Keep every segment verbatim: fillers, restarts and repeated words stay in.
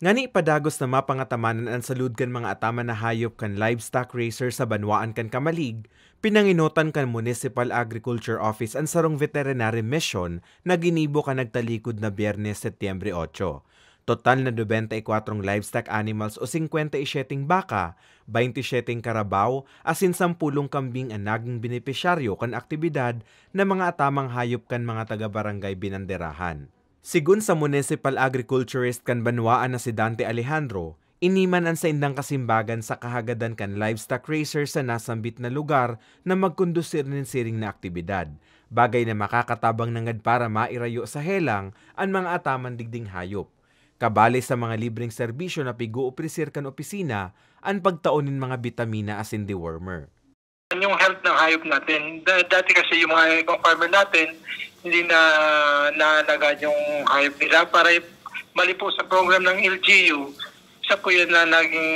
Ngani padagos na mapangatamanan an salud kan mga ataman na hayop kan livestock raiser sa banwaan kan Camalig, pinangenotan kan Municipal Agriculture Office an sarong veterinary mission na ginibo kan nagtalikod na Biyernes, Setyembre otso. Total na nobenta y kwatro livestock animals o singkwenta y siyete baka, baynte y siyete karabaw, asin sampolong kambing an naging benepisyaryo kan aktibidad na mga atamang hayop kan mga taga-barangay Binanderahan. Sigon sa municipal agriculturist kan banwaan na si Dante Alejandro, ini man an saindang kasimbagan sa kahagadan kan livestock raiser sa nasambit na lugar na magkondusir nin siring na aktibidad, bagay na makakatabang nanggad para mairayo sa helang an mga ataman digding hayop. Kabali sa mga libreng serbisyo na pig-oofreser kan opisina an pagtao nin mga bitamina asin dewormer. Yung health ng hayop natin. Da- dati kasi yung mga ibang farmer natin, hindi na naalagaan yung hayop nila para bali po sa program ng L G U. Isa po yun na naging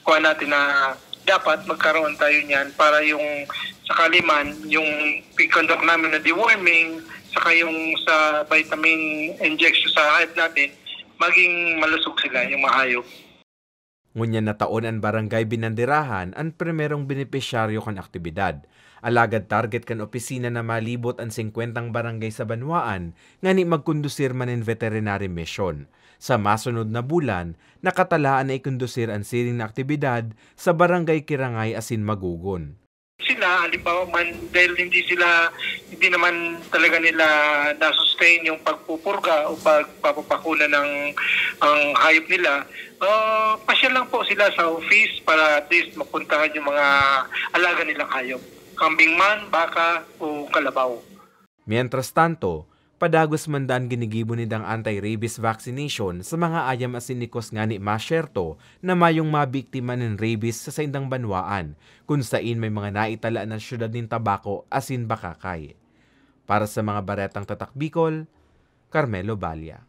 kuha natin na dapat magkaroon tayo niyan para yung sa kaliman, yung pag-conduct namin na deworming, saka yung sa vitamin injection sa hayop natin, maging malusog sila, yung mga hayop. Ngunyan na taon an Barangay Binanderahan an primerong benepisyaryo kan aktibidad. Alagad target kan opisina na malibot an singkwentang barangay sa banwaan ngani magkondusir man nin veterinary mission. Sa masunod na bulan, nakatalaan na ikondusir an siring na aktibidad sa Barangay Kirangay asin Magugon. Sila, halimbawa man, dahil hindi sila, hindi naman talaga nila na-sustain yung pagpupurga o pagpapapakuna ng ang hayop nila, ah, pasyal lang po sila sa office para at least mapuntahan yung mga alaga nilang hayop. Kambing man, baka o kalabaw. Mientras tanto, padagos man daan ginigibo nindang anti-rabies vaccination sa mga ayam asin nikos ngani masyerto na mayong mabiktima nin rabies sa saindang banwaan, kun sain may mga naitala na syudad nin Tabaco asin Bacacay. Para sa mga baretang Tatak Bicol, Carmelo Balla.